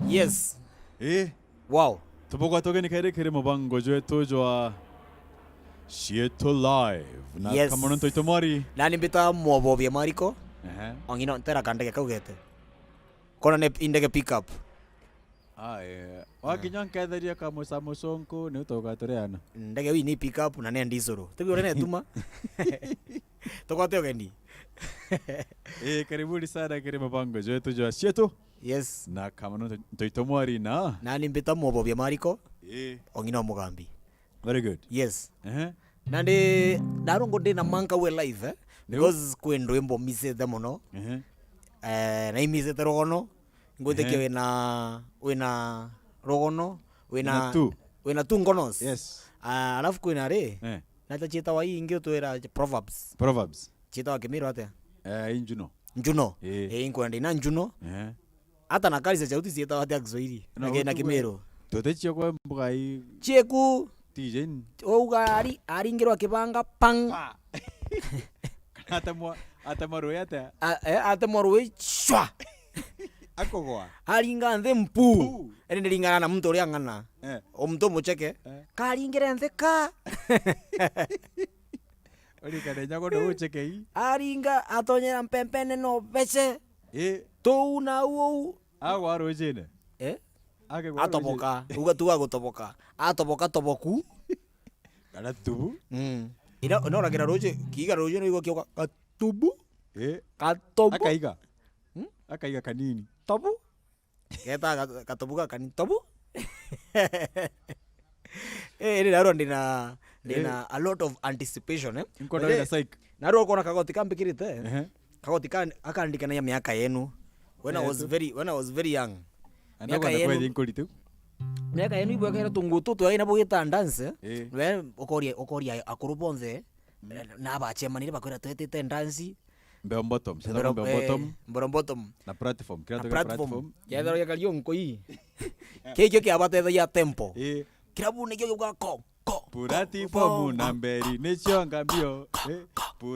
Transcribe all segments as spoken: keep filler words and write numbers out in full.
Yes. Eh, Wow. Tubugwa tugeni kairi kiri mubango jwetu jwa Cietu Live na Yes. Kamono Ntoito Mwari. Nani mbita Mwobobia Mariko. Ehe. Ongino ntera kandege kaugete. Kona ne indege pick up. Ah, eh. Wakinya nketheria ka musa musunku ni utoka turiana. Ndege wi ni pick up na ne ndisuru. Tubi ure ne tuma. Tukwate ugeni. Eh, karibuni sana kiri mubango jwetu jwa Cietu. Yes. Na Kamono Ntoito Mwari na. Nani mbita Mwobobia Mariko. Eh. Ongino Mugambi. Very good. Yes. Ehe. Na ndi narungu ndi na manka we live eh? Because kwi ndwimbo misite muno. Ehe. Eh, na imisite rugono. Ngwitikia Ehe. wina wina rugono wina Wina tu. wina tu ngonos. Yes. Ah, alafu kwina ri Eh. Nata ciitawa ii ingi utwira proverbs. Proverbs. Ciitawa Kimiru atia? Eh, injuno. Njuno. Eh. Eh, inkwenda ina njuno. Eh. Hata na kari cia chauti ciitawa atia Kiswahili? Na kina Kimiru. Tuticio kwa mbuga i Cieku. Tijeni. Ouga ari aringirwa kibanga pang. Pa. Kana atemwa atemwa rui atia? A- eh, atemwa rui shwa. Akogwa. Aringa nthi mpu. Pu. Ene ndiringana na muntu uria ng'ana. Eh. O muntu mucheke. Eh. Karingire nthi ka. Urikane nyago ndo uchekei. Aringa atonyera mpempene no bece. Eh. Tou na uu. Agwa rucine. Eh? Akegwa Atoboka. Uga tu agutoboka. Atoboka toboku. Kana tubu. Mm. Ira no ragira ruji kiga ruji no igwa kioka katubu. Eh. Katobu. Akaiga. Hmm? Akaiga kanini. Tobu. Geta ga- katobu ga kanini. Tobu. Eh, iri narua ndina ndina a lot of anticipation eh. Nkwenda wina psych. Narua ukona kagoti kambikirite. Ehe. Kagoti ka akandikanagia miaka yenu. When I Eh, was tu. very when I was very young. Miaka yenu. Kweli nkoritu. Miaka yenu ibwekere tungu tu twaina bugita dance. Eh. We ukoria ukoria akuru bonthe. Na bachemanire bakwira twetite dance. Mbeo bottom. Cietagwo Mbeo, mbeo eh, bottom. Mbeo bottom. Na platform. Kira Na tuge platform. Platform. Yethagwo gikario nkui. Kikio kiabatethagia tempo. Eh. Kirabu nikio giuga ko, ko, ko, Platform ko, na ko. Mberi. Nicio ngambio. Eh.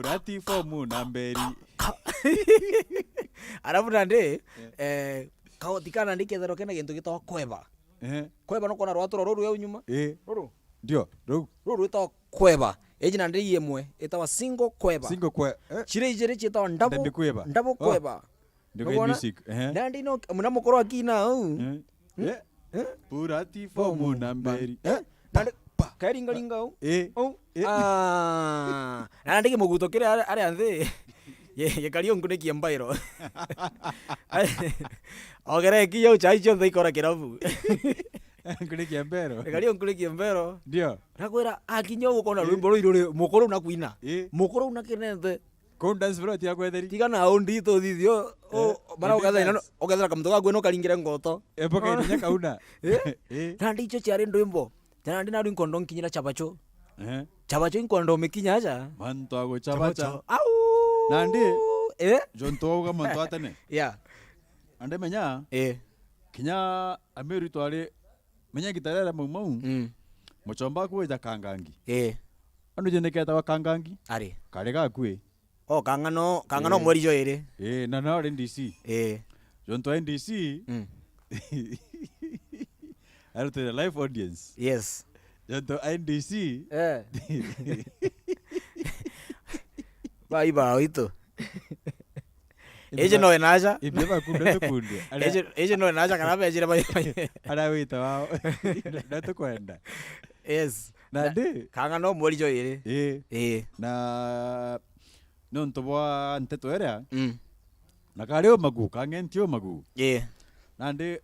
Platform na mberi. Ko. Alafu nandi, eh, kaoti kana ndi kethero kena gintu gitagwa kweba. Eh. Kweba no kona rwaturo ruru rweu nyuma. Eh. Ruru. Ndio, ruu. Ruru rwitagwa kweba. Iji na ndiri imwe itawa single kweba. Single kwe-, eh. Chiri ijiri ciitawa ndabu. Ndabu kweba. Ndabu kweba. Ndio. Nugona? Music, ehe. Nandi no, muna mukuru akina au. Eh. Hmm? Eh. Eh? Purati fomu na mberi. Eh? Nandi, karingaringa au. Eh. Au. Eh. Ah. Na ndigi muguto kiri ari, ari anthi. Ye, ye kari unkunikie mbairo. Ogere ki yo chai chio nthi ikora kirabu. Nkurikia mbero. Ekari unkurikie mbero. Ndio. Nakwira akinya uguo kona Eh. rwimbo ruu ruri mukuru na kwina. Eh. Mukuru na kinente. Kuu dance floor tia kwetheri. Tiga na undi tu thithio. Eh, o, bara indi ukethera dance. Ino, ukethera kamuntu gaku ino karingire ngoto. Epoka. Ona? Irinya kauna. Eh? Eh. Na ndicho ciari ndwimbo. Jana ndi na rwinko ndo nkinyira chabacho. Eh. Chabacho inko ndo mikinya aja. Mantu ago chabacha. Chabacho. Au! Nandi? Eh? Jonto uga mantu atene. Yeah. Ande menya? Eh. Kinya Ameru twari, menya gitarere mau mau, Mm. Muchomba aku wija Kangangi. Eh. Andu jene ketawa Kangangi? Ari. Kari gakui. Oh, Kang'ano, Kang'ano Eh. Mweri jo iri. Eh, na na ari D C. Eh. Jonto ari D C. Mm. Arutire live audience. Yes. Jonto ari D C. Eh. Bai bao itu. Eje no enaja. Ibyo bakunda tukundwa. Eje, eje no enaja kana bejire bai bai. Ara wita wao. Ndatukwenda. Yes. Na Na ndi? Kang'ano mweri jo iri. Eh. Eh. Na nontu bwa nteto iria. Mm. Na kari umagu, kang'enti umagu. Eh. Na ndi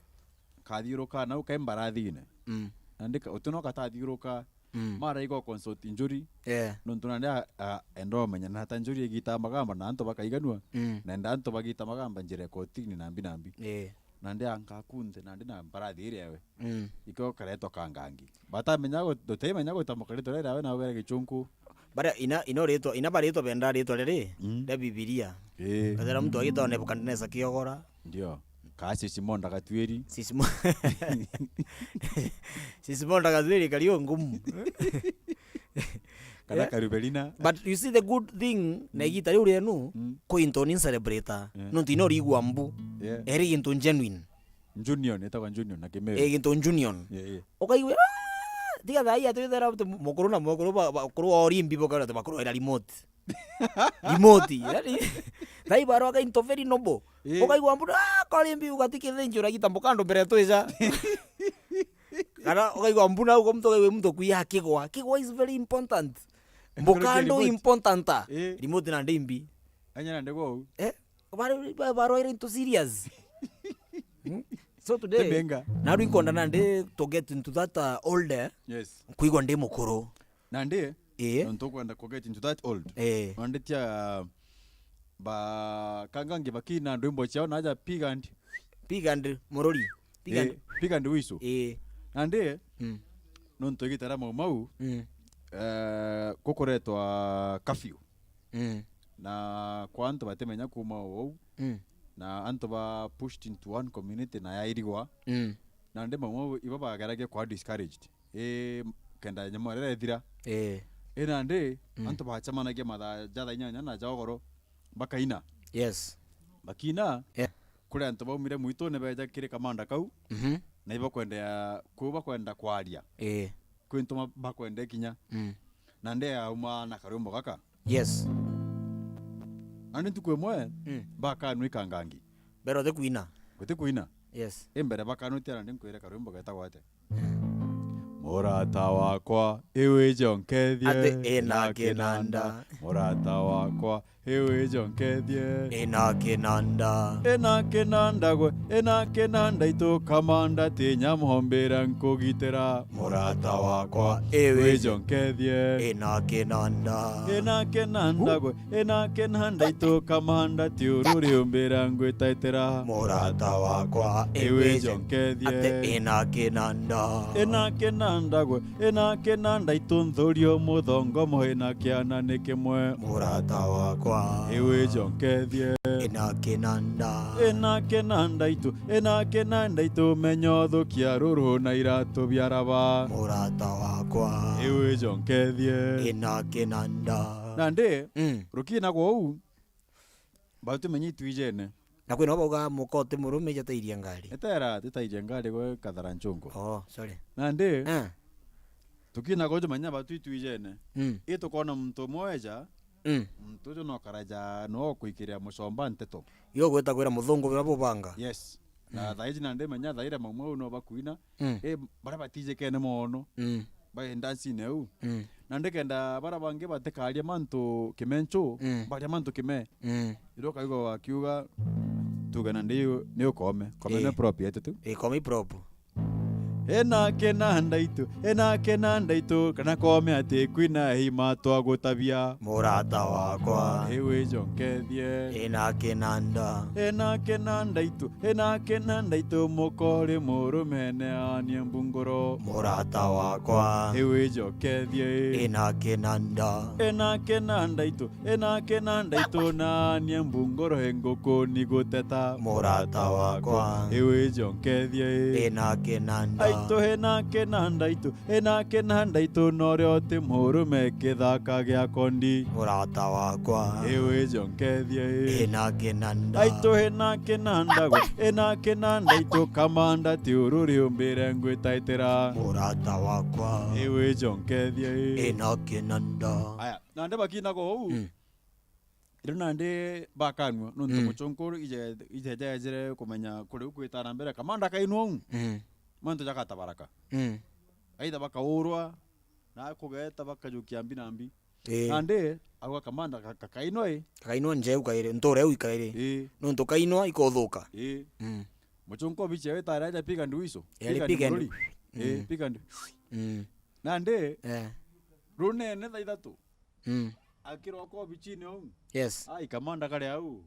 kathiuruka nau kai mbarathine. Mm. Na ndi ka-, uti no katathiuruka. Mm. Mara igo consult njuri. Yeah. Nontu nandi a, a, enda umenya na ta njuri igita magamba na antu bakaiganua. Mm. Na enda antu bagita magamba njira ya kotini na mbi na mbi. Yeah. Nandi anka kunthe nandi na mbarathi iria we. Mm. Ikio karetwa Kangangi. Batamenya gu-, tutimenya gutamuka ritwa riria we na ubere gichunku. Bara ina, ino ritwa, ina baritwa benda ritwa riri, Mm. ria Bibilia. Eh. Kathira mtu agitwa Nebukadneza kiogora. Ndio. Kaa Sisimo ndagatuiri. Sisimo. Sisimo ndagatuiri kario ngumu. Kana Yeah. Karubelina. But you see the good thing, na Mm. igita riu rienu, Mm. kwi into ni celebrate. Yeah. Nontu ino rigwa mbu. Yeah. Eri into genuine. Junior, itagwa Junior na Kimeru. Eh, gintu Junior. Eh, eh. Ukaigua, "Ah!" Tiga thaa ii atwithera mukuru na mukuru ba, ba, mukuru wa Orimbi bukara ati bakuru ira remote. Remote, yani, thaa ii barwaga into very noble. Eh. Ukaigua mbuna, "Ah, ka Orimbi ugatikithinjura gitambo kando mbere twija." Kana ukaigua mbuna ugo mtu ukaigua mtu kuya kigwa. Kigwa is very important. Mbukando remote. Important. Eh. Remote na ndimbi. Anya na ndego. Eh? Bari, ba-, barwaire into serious. Hmm? So today, Tebenga. Naru inkwenda nandi to get into that, uh, old, eh? Yes. Kwigwa ndi mukuru. Nandi, eh? Nontu ukwenda ku get into that old. Eh. Nandi tia, ba, kangangi bakina ndwimbo ciao naja Pig and Pig and Murori. Pig and Eh, Pig and Wiso. Eh. Nandi, mm, nontu igitara mau mau, mm, eh, gukuretwa curfew. Mm. Na kwa antu batimenya kuma o uu, mm, na antu ba pushed into one community na yairigwa, mm, nandi bamwe ibo bageragia kwa discouraged. I kenda nyamwera ethira. Eh. I nandi, mm, antu bacemanagia mathaa ja thaa inyanya na ja ugoro, bakaina. Yes. Bakiina, yeah, kuri antu baumire mwitune beja kiri kamanda kau, mhm, na ibakwendea, kuu bakwenda kwaria. Eh. Kwi ntuma bakwende kinya. Mm. Na nde auma na karwimbo gaka. Yes. Nandi ntuku imwe, mm, bakanwa ikangangi. Mbere uti kwina. Guti kwina. Yes. I mbere bakanwa tia nandi nkwire karwimbo getagwa atia? Mm. Murata wakwa, iwije unkethie. Ati ina kinanda. Murata wakwa, iwije unkethie. Ina kinanda. Ina kinanda gwe, ina kinanda itu kamanda tinya mhombera nkugitira. Murata wakwa, iwije unkethie. Ina kinanda. Ina kinanda gwe, ina kinanda itu kamanda ti ururi umbira ngwitaitira. Murata wakwa, iwije unkethie. Ati ina kinanda. Ina kinanda gwe, ina kinanda itu nthurio muthongo muhina kiana ni kimwe. Murata wakwa. Iwije unkethie. Ina kinanda. Ina kinanda itu, ina kinanda itu menyo thukia ruru na iratu bia raba. Murata wakwa. Iwije unkethie. Ina kinanda. Nandi, mm, rukina gwa uu, bau tumenye itwijene. Na kwina bauga muka uti murume ija tairia ngari. Etera titairia ngari gwe kathara nchungu. Oh, sorry. Nandi, eh, tukina gwa tumenya batu itwijene. Mm. I tukona muntu umwe eja, mm, muntu uju no karaja no kuikiria mucomba nteto. Yo gwita kwira muthungu bira bubanga. Yes. Na, mm, thaa iji nandi menya thaire mamwe uu no bakuina. Mm. I, baria batijikene mono. Mm. Bai ndancine iu. Mm. Na ndikenda baria bangi batikaria mantu kimenchu, mm, baria mantu kime. Mm. Irio ukaigua bakiuga, tuge nandi ni ukome. Kome, eh, ni prop yetu tu. Eh, kome i prop. Ena kena ndaitu, ena kena ndaitu, kana kome ati kwina hima twagutabia. Murata wakwa. Iwije unkethie. Ina kinanda. Ena kena ndaitu, ena kena ndaitu, mukori murumene anie mbunguro. Murata wakwa. Iwije unkethie. Ina kinanda. Ena kena ndaitu, ena kena ndaitu, na anie mbunguro enguku ni guteta. Murata wakwa. Iwije unkethie. Ina kinanda. Aitu ena kena ndaitu, ena kena ndaitu, norio ti murume kithaka gia kondi. Murata wakwa. Iwije unkethie. Ina kinanda. Aitu ena kinanda gwe, ena kinanda itu kamanda ti ururi umbire ngwitaitira. Murata wakwa. Iwije unkethie. Ina kinanda. Aya, nandi bakinaga uu. Mm. Riu nandi bakanua, nontu, mm, muchunku ije, ije jejire kumenya kuri u kwitana mbere, kamanda kainwa uu. Mm. Mantu jagatabaraka. Mm. Aitha bakaurwa, na kugeta bakajukia mbi na mbi. Ii. Nandi, auga kamanda ka-, kakainwa i. Kakainwa njeu kairi, ntura iu ikairi. Ii. Nontu kainwa ikothuka. Ii. Mm. Muchunku obichi yawe itari aja piga nduiso. Yari piga ndu-, mururi. Ii, mm, piga ndu-, mm, nandi, eh, runene thaa ithatu. Mm. Akirokwa obichini au. Yes. Ai, kamanda kari au.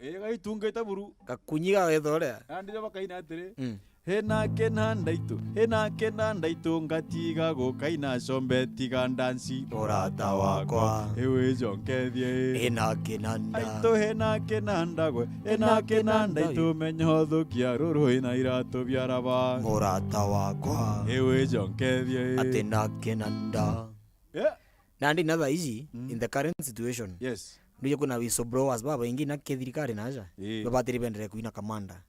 Ega itungite buru. Gakunyi gagethore. Nandi jo bakaina atiri. Mm. Hena kena ndaitu, hena kena ndaitu, ngatiga gukaina combe tiga ndanci. Murata wakwa. Iwije unkethie. Ina kinanda. Aitu hena kinanda gwe, ena kinanda itu, menya uthukia ruru ina iratu bia raba. Murata wakwa. Iwije unkethie. Ati na kinanda. Yeah. Nandi na thaa iji, mm, in the current situation, yes, nduje kwina whistleblowers babaingi na kithirikari na aja, ii, babatiri bendere kwina kamanda.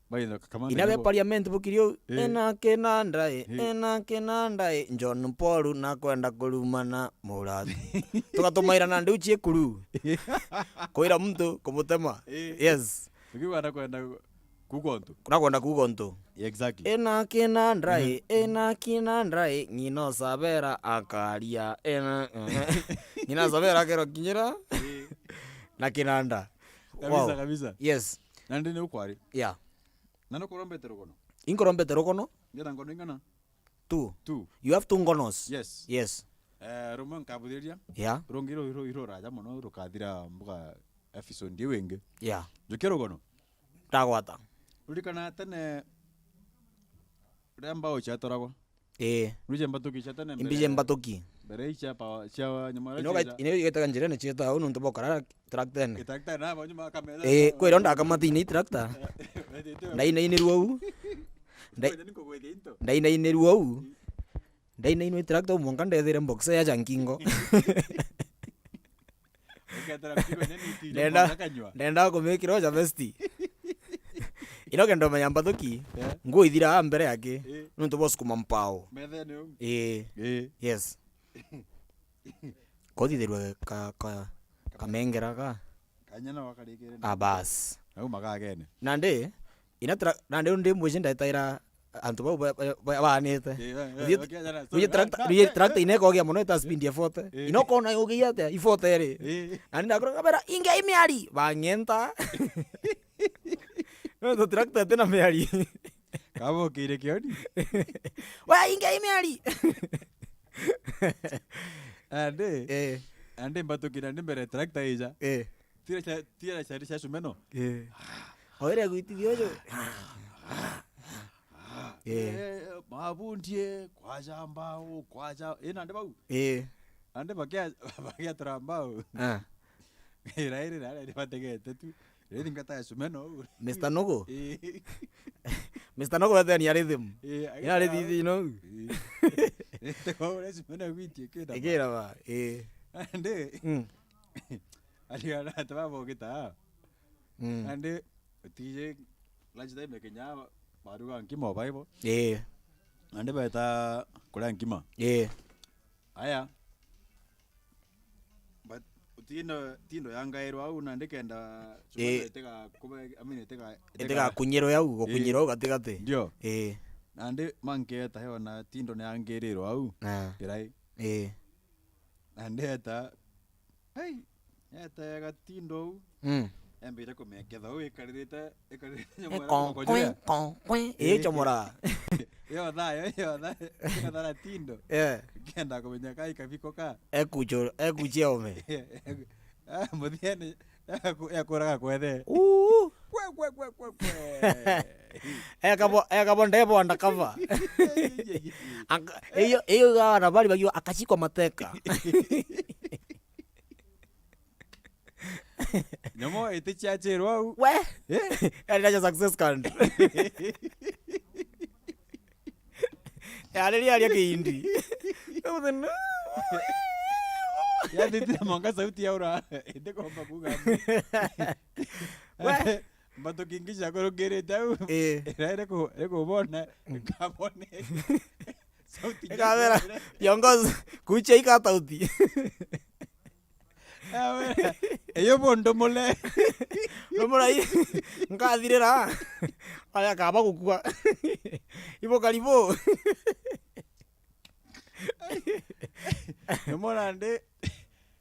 Ina be parliament bukiri uu, eh, ena kinanda, eh, eh, ena kinanda, eh, John Paul nakwenda kurumana murathi. Tugatumaira na ndiu ciikuru. Kwira muntu kumutema. Eh. Yes. Tukiuga nakwenda kuuga untu. Nakwenda kuuga untu. Exactly. Ena kinanda, eh, ena kinanda, eh, ng'ina Sabera akaria, ena, ng'ina Sabera akero kinyira. Eh. Na kinanda. Kabisa, wow, kabisa. Yes. Na ndi ni ukwari. Yeah. Na nukurombete rugono? Inkorombete rugono. Ngeta ngono ingana? Two. Two. You have two ngonos. Yes. Yes. Eh, rumwe nkabuthiria. Yeah. Rungi ru, ru, ru raja mono rukathira mbuga episode iu ingi. Yeah. Njukia rugono. Ndagwata. Urikana tene riria mbao ciatoragwa? Ii. Ruje mbatuki cia tene mbere. Imbije mbatuki. Mbere icia pa, cia nyama. Ino gai-, ino igetaga njirene cietaga uu nontu bokara tractor-ene. Tractor na ba nyuma kamera. Ii, kwira ndakamata ine tractor. Ndainainirua uu. Nda-, ndainainirua uu. Ndainainirua tractor uu mwanka ndethire boxer ya jankingo. Ukethera mzigo nyeni iti. Ndenda, mwanka kanyua. Ndenda kumikira oja vesti. Ino kenda umenya mbatuki, eh, nguo ithira mbere yake, eh, nontu bwa sukuma mpao. Methene uu. Ii. Ii. Yes. Kothithirwe ka, ka, kamengera ka. Kanyana wakarikire. Ah, bas. Nau magagene. Nandi, ina tra-, nandi undi mwici ndaitaira antu bau ba, ba, ba, baanite. Eh, eh, eh, ruje, okay, jana, ruje sorry, tractor, ah, ruje ah, tractor ah, ine ikogia mono ita speed ya forty. Eh. Ino kona yugia atia? I forty ri. Eh. Nandi ndakora kabera, "Inge imiari." Bang'enta. No, to tractor tina miari. Kabo kire kioni. "We, inge imiari." Ande. Eh. Ande mbatukira ndi mbere tractor ija. Eh. Tira cha, tira cha, cha cumeno. Eh. Oire gwitithia uju. Eh. Eh, mabundie, kwaja mbao, kwaja. Eh, nande bau. Eh. Ande bakia, bakia tura mbao. Ah. Ira iri, ira iri bategete tu. Riri ngata ya cumeno uu. Mister Nogo? Ii. Mister Nogo wethania rhythm. Ii, ina agita rhythm ino. Ii. Riri kwa ure cumeno gwitie kida. Ikira ba, ii. Ande. Mm. Ari ara tababo gita. Mm. Ande, tije lunch time kinya baruga nkima o baibo. Ii. Ande beta kuria nkima. Ii. Aya. But tindo, tindo yangairwa au nandi kenda. Eh. Itiga kube, I mean, itiga, itiga kunyirwa au, eh, gukunyirwa au gatigati. Ndio. Eh. Nandi manketa yo na tindo ni yangirirwa au. Ah. Kirai. Eh. Nandi eta, ai, eta ya gatindo au. Mm. Embire kumeketha au ikaririte, ikaririte nyamwe konkwe, konkwe. Eh, eh, chomora. Yo thayo, yo thayo, yo thara tindo. Eh. Kenda kumenya kai kabiko ka. Ekucho, ekuchia ome. Ah, muthiene, eku-, ekuraga kwethe. Uu. Kwe, kwe, kwe, kwe, kwe. Ekabo, ekabo ndebo undercover. Aka-, iyo, iyo gawa na bari bagiwa akachikwa mateka. Nyomo itichiachirwa au. We? Eh? Yari nacho success card. Yari ria ria kihindi. Yathitire mwanka sauti yaura. Itikomba kuga. We? Mbatuki ingi ciakurungirite au. Eh. Ira iri ku-, iri kubona, mm, nkabone. Sauti ikabera, viongozi, kucha ikatauti. Ewe, eyo bondo mule. Nomura i, nkathirira. Aya kaba gukua. Ibo karibu. Nomura ndi,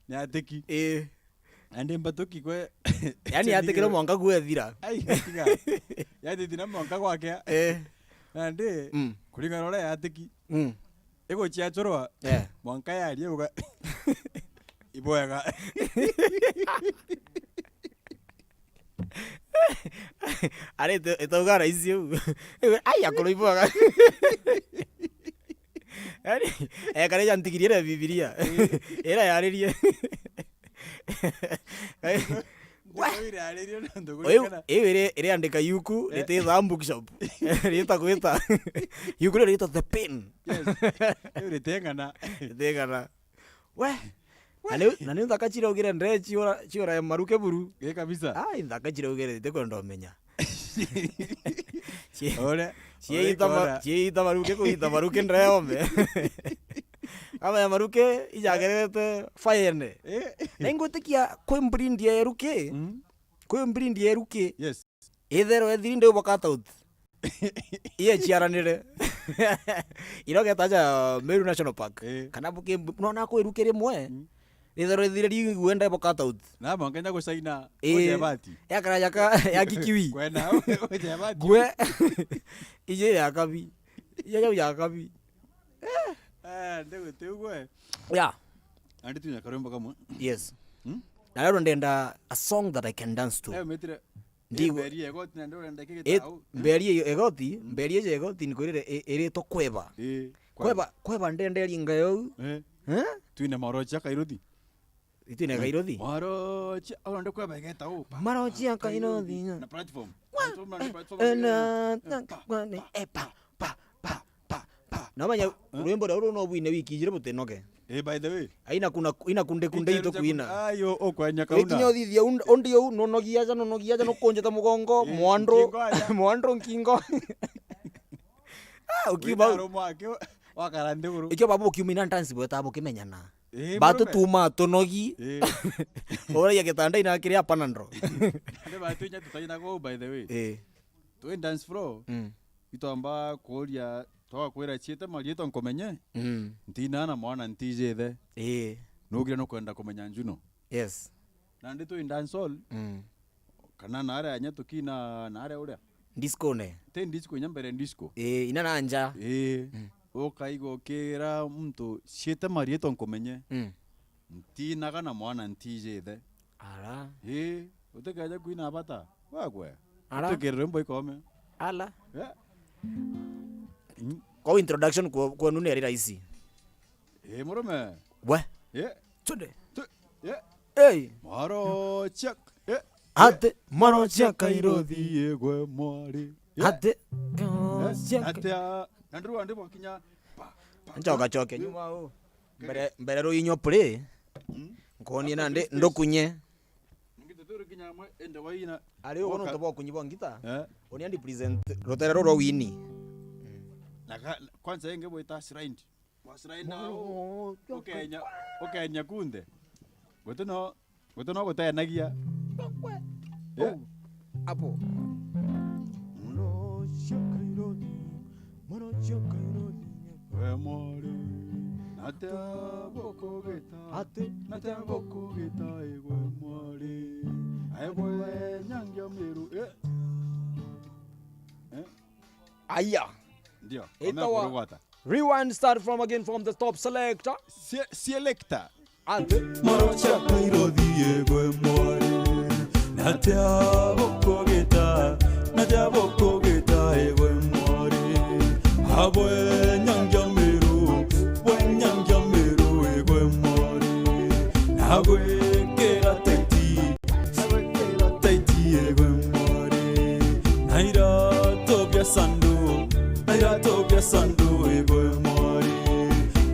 ni atiki. Eh. Andi mbatuki kwe. Yani yatikire mwanka gwethira. Ai, tiga. Yatithira mwanka gwake. Eh. Nandi, mm, kuringana na uria yatiki. Mm. Iguchiachurwa. Eh. Mwanka yaria uga. Ibwega. Ari ite-, itauga raisi u. Ai, akoro ibwega. Yani, ekare ja ntigirie na Bibilia. Ira yaririe. Ndeto iraririo na ndugu. Oyu, kana iu iri, iri andika yuku, eh, riti Thaa Bookshop. Rita gwita. Yuku rio rito The Pen. Yes. Iu ritengana. Ritengana. We. Na ni, na ni nthaka chiraugire ndre chiora, chiora ya maruke buru. Ge kabisa. Ai, nthaka chiraugire, ite kwenda umenya. Ore, cieita ma-, cieita maruke kuita maruke ndreome. Ama ya maruke ijagerete fayene. Eh. Na ingwitikia kwi breed ya eruke. Mm. Kwi breed ya eruke. Yes. Ithero ethiri ndi bo cut out. Iye ciaranire. Irogeta ja Meru National Park. Eh. Kana buki, nona kwi eruke rimwe. Mm. Ithero ethire ri wenda bo cut out. Na mangenya gucaina. Eh. Ujebati. Ya karaja ka, ya kikiwi. Kwena, ujebati. Gwe. Ije ya kabi. Ije ya kabi. Eh, ndiguti ugwe. Yeah. Andi tunya karwimbo kamwe. Yes. Hmm? Na leo ndenda a song that I can dance to. Eh, metire. Ndigo. Mberi egoti na ndore ndeke. Eh, gitau. Mberi egoti, mberi eje egoti ni kwirire i-, iritwa kweba. Eh, kweba, kweba ndenderi ngayo. Eh. Eh? Twine marocha kairuthi. Itwine kairuthi. Marocha, aronde kweba igeta u. Marocha kairuthi. Na platform. Platform na platform. Eh, na, eh, na, pa, kwane, pa, eh, pa, pa, pa, pa, pa, pa. Na manya, eh? Rwimbo ruru no bwine wiki ijiri butinoke. Eh, by the way. Aina kuna, ina kunde kunde itu kwina. Ayo, o kwanya kauna. Ikinya uthithia und-, undi u, nonogia aja, nonogia aja, nukunjita mugongo, eh, mwandru, nkingo aja. Mwandru nkingo. Ah, ukiuma. Wina arumo ake, wakara nthiguru. Ikio babu ukiumina dance bweta bukimenyana. Eh, batu murume. Tuma tunogi. Eh. Uragia gitanda ina kiri Panadol. Ande batu inya tutaina go, by the way. Eh. Twi dance floor. Mm. Itwamba kuria, twakwira ciite mariitwa nkumenye. Mm. Ntina na mwana ntijithe. Eh. Nugire nukwenda kumenya Njuno. Yes. Nandi twi dancehall. Mm. Kana naria anya tukina naria uria. Disco ne? Ti disco, inya mbere disco. Eh, ina na nja. Eh. Mm. Ukaiga ukira muntu ciite mariitwa nkumenye. Mm. Ntinaga na mwana ntijithe. Ara. Eh, utikeja kwina bata. Wagwe. Ara. Utikirire mbo ikome. Ala. Eh. Mm. Kwa introduction kwa, kwa nune ari rahisi. Eh, murume. We. Eh. Tunde. Tu-, eh. Hey. Maro chak. Eh. Ate, maro chak kairothi. Igwe mwari. Eh. Ate, eh, ate a, na nduru andi bwakinya. Pa, pa, nchoka choke. Eh. Nyuma u. Mbere, mbere ruinyo play. Mm. Nkonie nandi ndukunye. Ngita tu rukinya mwe, ende waina. Ari ugo nontu bwa kunyi bwa ngita. Eh. Oni andi present rutere ruru rwa wini. Na ka-, kwanza ingi bwita shrine. Wasiraina u, ukenya, ukenya kunthe. Guti no, guti no gutenagia. Eh? Apo. Mwana cia Kairothi, mwana cia Kairothi. We mwari, natia bukugita? Ati? Natia bukugita igwe mwari? Aigwe nyangia miru, eh? Eh? Aya. Ndio. Itawa. Amekurugwata. Rewind, start from again from the top, selector. Se-, selector. Ante. Maro cia Kairothi igwe mwari. Natia bukugita, natia bukugita igwe mwari. Abwe nyangia miru, bwe nyangia miru igwe mwari. Nagwikira teti, nagwikira teti igwe mwari. Na iratu bia sandu, na iratu bia sandu igwe mwari.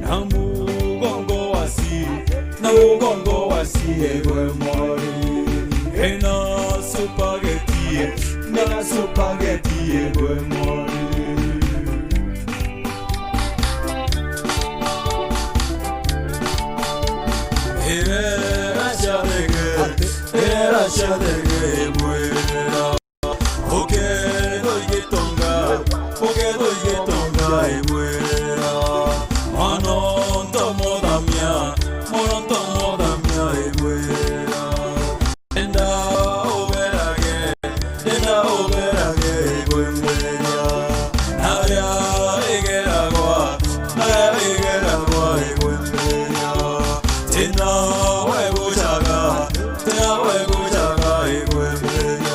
Na mugongo wa si, na mugongo wa si igwe mwari. Ena supageti, ena supageti igwe mwari. Era cia thege, era cia thege ibwira. Ukethwa igitonga, ukethwa igitonga ibwira. Mwana onto muthamia, mwana onto muthamia ibwira. Ndenda uberage, ndenda uberage igwe mberia. Naria igeragwa, naria igeragwa igwe mberia. Tina we gucaga, tina we gucaga igwe mberia.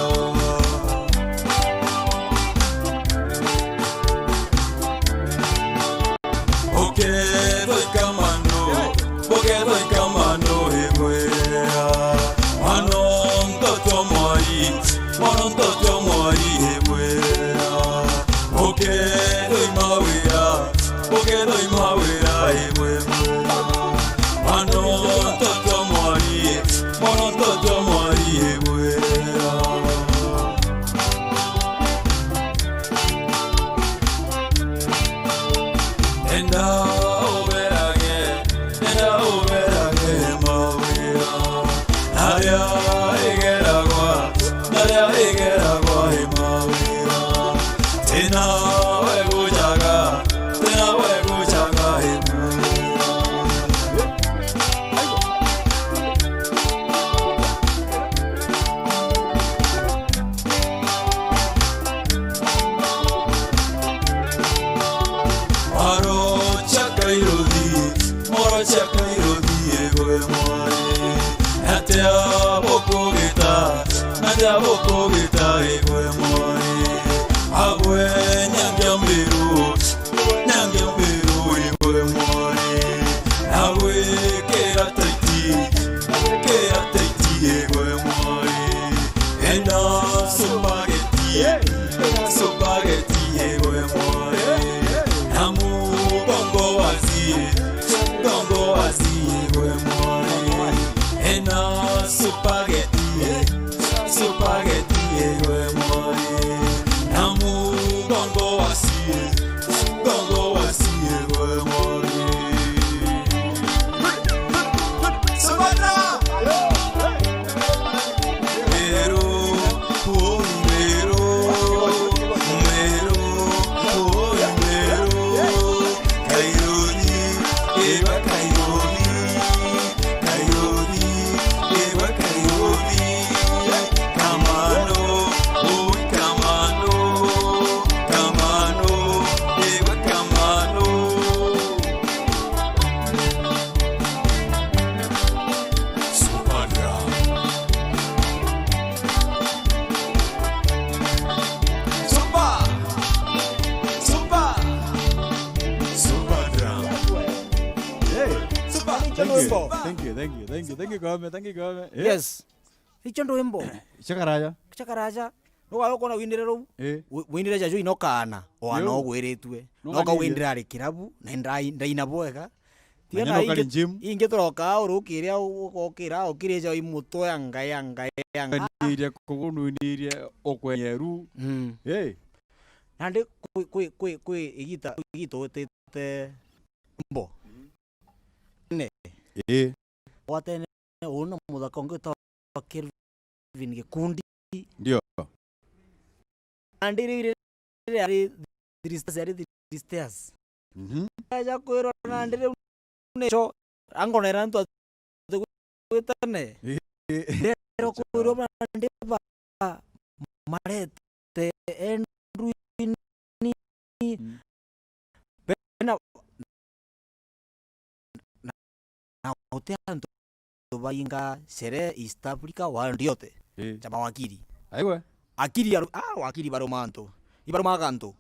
Aria igeragwa, aria igeragwa i mawira. Tena we gucaga, tena we gucaga i mawira. Moro cia Kairuthi, moro cia Kairuthi, igwe mwari. Natia bukugita, natia bukugita, igwe mwari. Agwe nyangia mbiru, nyangia mbiru, igwe mwari. Agwe kira taiti, kira taiti, igwe mwari. Enda supageti, enda supageti, igwe mwari. Na mugongo wasie, mugongo wasie, igwe mwari. Enda supageti, supageti, igwe mwari. Na mugongo wasie, mugongo wasie, igwe mwari. Supageti. Meru, oi meru, meru, oi meru. Kairuthi, iba Kairuthi, Kairuthi, iba Kairuthi. Kamano, oi kamano, kamano, iba kamano. Superdrum. Super. Super. Superdrum. Hey. Super. Thank you. Thank you, thank you, thank you, thank you, Kome, thank you, Kome. Eh? Yes. Icio ndwimbo. Cia karaja. Cia karaja. Nuga ukona windire ruu. Eh. Wi-, windire jaju ino kaana. Oana ugwiritue. No kawindira ari kirabu, na ndai-, ndaina bwega. Tiga na ingi, ingi turoka urukiria u-, ugokira, ukirija i mutwe anga, anga, anga. Niria kugununirie ukwenyeru. Mm. Eh. Nandi kwi, kwi, kwi, kwi igita, igita utite mbo. Ne. Eh. Watene una muthaka ungi witagwa Kelvin Gikundi. Ndio. Nandi riu iri ari three stairs, ari three stairs. Mhm. Aja kwirwa nandi riu nicho angonera antu ati gwitane. Eh, eh. Ndero kwirwa bandi ba marete endruini. Mm. Bena na, na guti antu bainga sherehe East Africa, world yote. Eh. Cha mawakili. Aiwe. Akili ya ru-, ah, wakili baruma antu. Ibarumaga antu.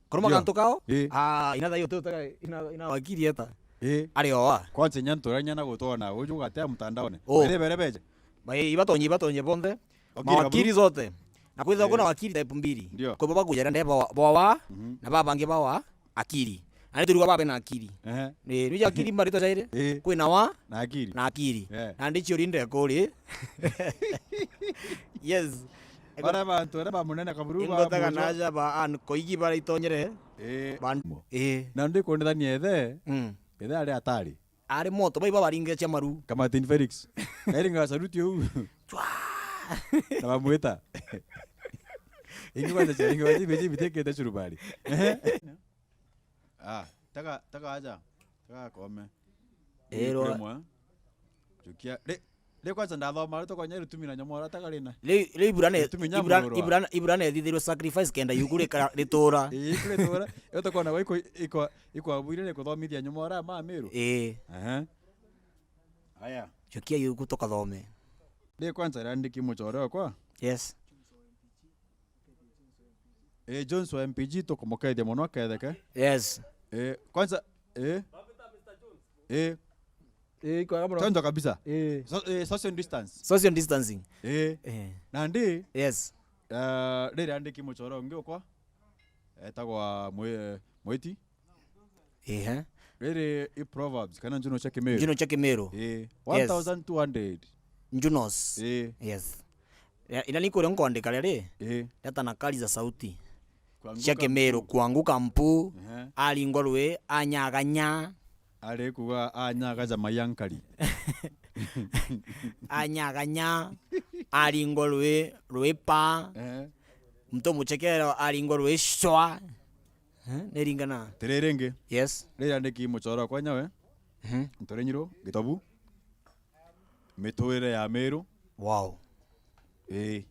Kurumaga antu kao? Eh. Ah, ina thayo tu taka ina, ina wakili eta. Eh. Ari oa. Kwanza nya ntura nya na gutona uju gatea mtandaone. Oh. Bere bere beje. Bai, ibatonye, ibatonye bonthe. Wakili mawakili zote. Na kwithirwa kuna wakili type mbili. Ndio. Kwi bo bagujera nde bo, bo wa, mhm, na babangi ba wa akili. Na ni turiuga babe na akili. Ehe. Ni, ni akili mbarito jairi. Eh. Kwina wa na akili. Na akili. Eh. Na ndi ciuri ndekuri. Yes. Bara bantu, bara ba munene kaburu ba. Ingothaga naja ba an koigi bara itonyere. Eh. Ban-, eh. Na ndi kunithania ethe. Mm. Ethe ari atari. Ari moto, bai babaringe cia maru. Kama Martin Felix. Eri nga saluti uu. Chwa! Na bamwita. Ingi kwanza cia, ingi kwanza ibeji bitekete curubari. Ah, taka, taka aja. Taka akome. Ero. Kuremwa. Chukia. Ri, ri kwanza ndathoma, ri tokonya rutumi na nyomora taka rina. Ri, ri ibura ne, rutumi ibura, nyamurwa. Ibura, ibura ne thithirwe sacrifice kenda yuku rika-, ritura. Ii, yuku ritura. Yo tokona wa iko, iko, Ikwabwire ni kuthomithia nyuma ora ma Meru? Ii. Aha. Aya. Chukia yuku tukathome. Ndi kwanza randiki muchore okwa? Yes. Eh, Jones wa M P G tukumukethia muno aketheke. Yes. Eh, kwanza, eh. Eh. Eh, iko kama chanjo kabisa. Eh. So, eh, social distance. Social distancing. Eh. Eh. Nandi. Yes. Eh, riri andiki muchore ungi okwa? Etagwa Mwi-, Mwiti. Ehe. Riri i Proverbs, kana njuno cia Kimiru. Njuno cia Kimiru. Ii. Yes. One thousand two hundred. Njunos. Ii. Yes. Ya, ina ni kuria nkwandika riri. Ii. Ndata na kari za sauti. Kuanguka cia Kimiru, mpu. Kuanguka mpu, ehe, aringwa rwi, anyaganya. Ari kuga anyaga jamai ankari. Anyaganya, aringwa rwi, rwi pa. Eh. Mtu muchekero aringwa rwi shwa. Eh, niringana. Tiriri ingi. Yes. Riri andiki muchoro kwa nyawe. Mhm. Ntore nyiro, gitobu. Miturire ya Miru. Wow. Ii.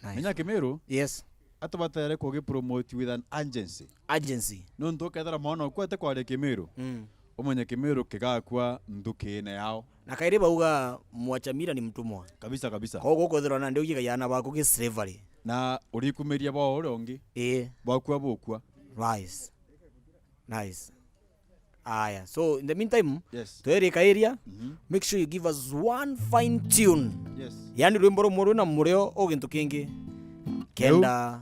Nice. Menya Kimiru, yes, atubatere kugipromote with an urgency. Urgency. Nontu ukethira mwana oku ate kwaria Kimiru, mm, umenye Kimiru kigakua nthukine yao. Na kairi bauga mwacha mila ni mtumwa. Kabisa, kabisa. Koguo ukwithirwa nandi ugigaia aana baku gi slavery. Na urikumiria bwa uria ungi. Ii. Bwakua bukua. Nice. Nice. Aya, so in the meantime, yes, twerikairia, mhm, make sure you give us one fine tune. Yes. Yani rwimbo rumwe rwina murio o gintu kingi. Kenda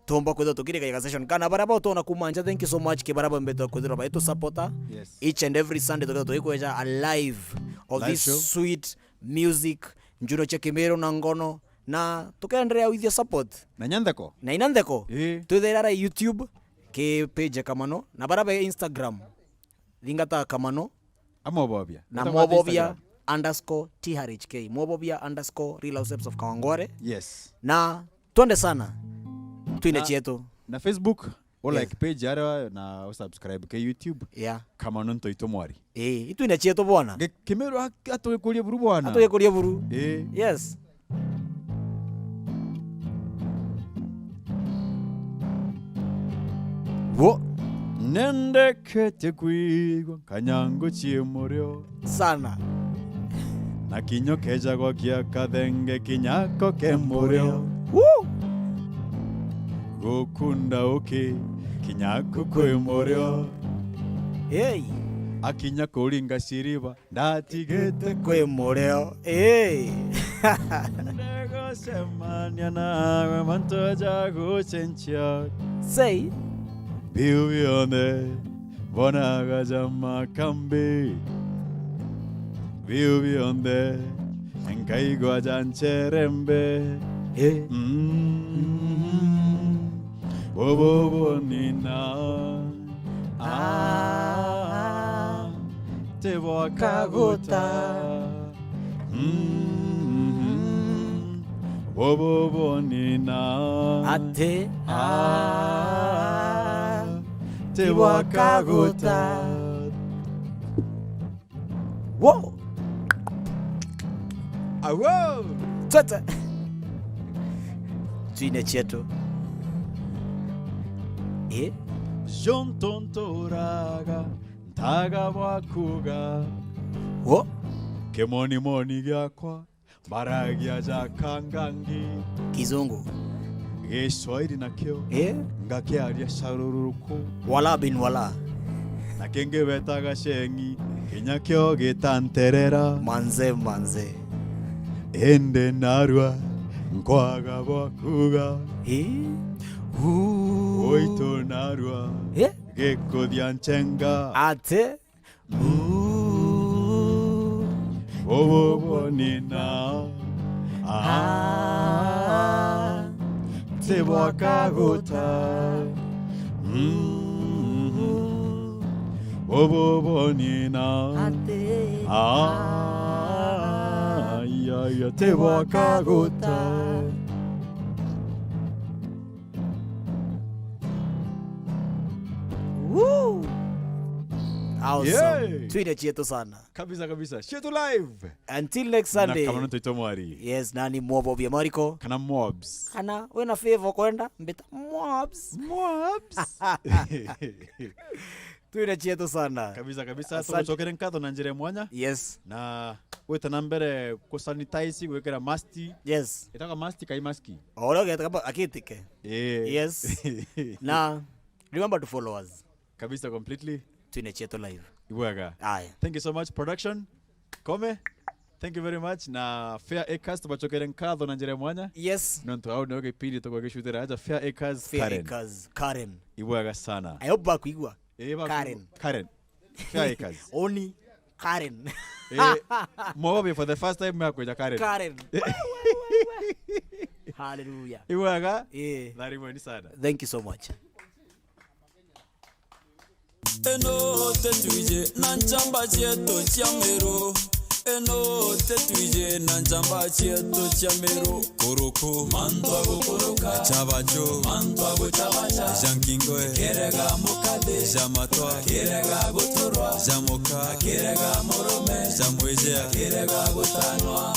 tumba kwithirwa tukirikaira session. Kana baria botona kuma nja, thank you so much ki baria bambite kwithirwa baitu supporter, yes, each and every Sunday tukethirwa tuikweja a live of live this show, sweet music, njuno cia Kimiru na ngono, na tukenderea withia support. Na inya ntheko. Na inya ntheko. Ii. Twithaira ara YouTube, ki page Kamano, na baria be Instagram, thingata Kamano. Amwobobia. Na Etagwa ati Mwobobia Instagram. Underscore T H R H K. Mwobobia underscore Real Housewives of Kawangware. Yes. Na twende sana. Twine na, chietu. Na Facebook, u, yes, like page aria na u subscribe ke YouTube. Yeah. Kamano Ntoito Mwari. Ii, itwine chietu bwana. Nge-, Kimiru ak-, atwikurie buru bwana. Atwikurie buru. Ii. Yes. Wo. Nendekete kwigua kanyango cie murio. Sana. Na kinyo keja gwakia kathenge kinyako ke murio. Woo! Gukunda uki kinyako kwi murio. Hey! Akinya kuringa shiriba, ndatigite kwi murio. Ii. Ndegocemania nawe mantu ja gucenchia. Say. Biu bionthe bonaga ja makambi. Biu bionthe nkaigua ja ncherembe. Ii. Mm. Bobo bonina. Ah, ti bwa kaguta. Mm, bobo bonina. Ati. Ah, ti bwa kaguta. Wo! Awo! Twete! Twine chietu. Ii? Jonto nturaga ntaga bwa kuga. Wo? Kimonimoni giakwa, mbaragia ja kangangi. Kizungu. Giswahili nakio, ii, ngakiaria caruruku. Wala bin wala. Na kingi betaga ceng'i, kinya kio gitanterera. Manze, manze. Indi narua, nkwaga bwa kuga. Ii? Uu. Uitu narua, ii, gikuthia nchenga. Ati? Uu, bobo bonina. Ah, ti bwa kaguta. Mm, bobo bonina. Ati. Ah, ya, ya, ti bwa kaguta. Woo! Awesome. Yeah. Twine chietu sana. Kabisa, kabisa. Chietu live. Until next Sunday. Na Kamano Ntoito Mwari. Yes, nani Mwobobia Mariko. Kana Mobs. Kana wina favor kwenda, mbita Mobs. Mobs. Twina chietu sana. Kabisa, kabisa. Asante. Tugucokere nkatho na njira ya mwanya. Yes. Na gwita na mbere ku sanitize, gwikira mask. Yes. Itagwa mask kai mask? O uria ugetaka ba-, akitike. Eh. Yes. Na remember to follow us. Kabisa, completely. Twine chietu live. Ibwega. Aya. Thank you so much, production. Kome. Thank you very much. Na Fair Acres, tubacokere nkatho na njira ya mwanya. Yes. Nontu au nio gipindi tugugicutira aja Fair Acres, Fair Karen. Acres, Karen. Ibwega sana. I hope bakwigua. Eh, baku-, Karen. Karen. Fair Acres. Oni Karen. Eh, Mobi for the first time akwija Karen. Karen. Hallelujah. Ibwega. Eh. Tharimweni sana. Thank you so much. Eno tetwije na nchamba cietu cia miru. Eno tetwije na nchamba cietu cia miru. Kuruku. Mantu a gukuruka. Chabachu. Mantu a guchabacha. Ja nkingwe. Kirega mukathi. Ja matwa. Kirega guturwa. Ja muka. Kirega murume. Ja mwijea. Kirega gutanwa.